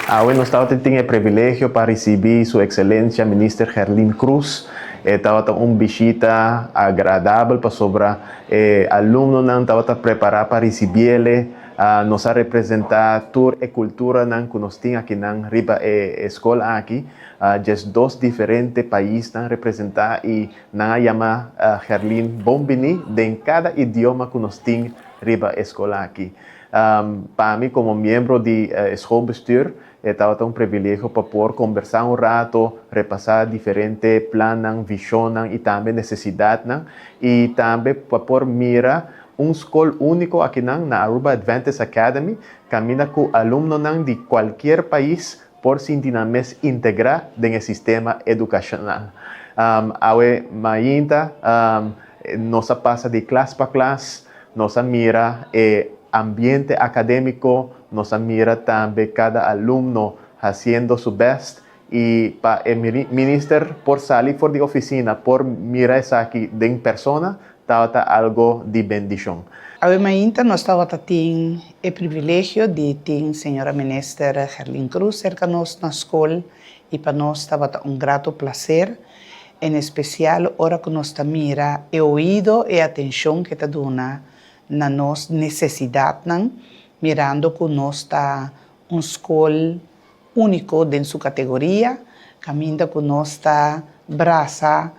Awe nos tabatin e privilegio pa ricibi Su Excelencia Minister Gerlien Croes. Tabata un bishita agradabel pasobra e alumnonan tabata prepara pa ricibi'e. Nos a representa tur e culturanan cu nos tin akinan riba e scol aki. 12 diferente paisnan representa y nan a yama Gerlien bon bini den cada idioma cu nos tin riba e scol aki. Pa mi como miembro di schoolbestuur, tabata un privilegio pa por combersa un rato, repasa diferente plannan, visionnan y tambe necesidadnan y tambe pa por mira un scol unico akinan na Aruba Adventist Academy, caminda cu alumnonan di cualkier pais por sinti nan mes integra den e sistema educacional. Awe mainta nos a pasa di klas pa klas, nos a mira e ambiente academico, nos a mira tambe cada alumno haciendo su best y pa e minister por sali for di oficina, por mira esaki den persona, tabata algo di bendicion. Awe mainta nos tabatin e privilegio di tin señora Minister Gerlien Croes cerca nos na scol y pa nos tabata un grato placer, en especial ora cu nos ta mira e oido y atencion cu e ta duna na nos necesidadnan, mirando cu nos ta un scol unico den su categoria, caminda cu nos ta brasa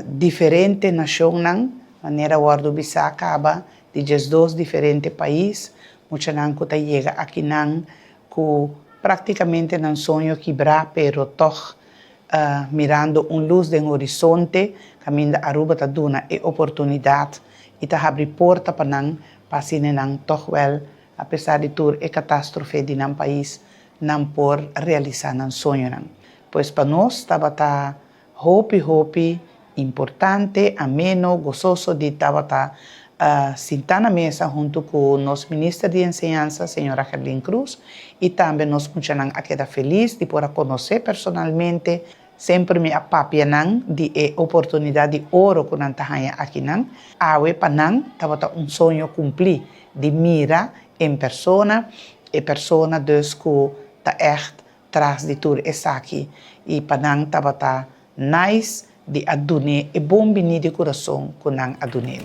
diferente nacionnan, manera wordo bisa caba di 12 diferente pais, muchanan cu ta yega akinan cu practicamente nan soño kibra, pero toch mirando un luz den horizonte, caminda Aruba ta duna e oportunidad y ta habri porta pa nan, pa asina nan toch wel, apesar di tur e catastrofe di nan pais, nan por realisa nan soñonan. Pues pa nos tabata hopi hopi importante, ameno, gozoso di tabata sinta na mesa hunto cu nos Minister di Enseñansa, señora Gerlien Croes, y tambe nos muchanan a keda feliz di por a conoce personalmente. Semper mi a papia nan di e oportunidad di oro cu nan ta haya akinan. Awe pa nan tabata un soño cumpli di mira en persona, e persona dus cu ta echt tras di tur esaki, y pa nan tabata nice di a dun'e e bon bini di curason cu nan a dun'e.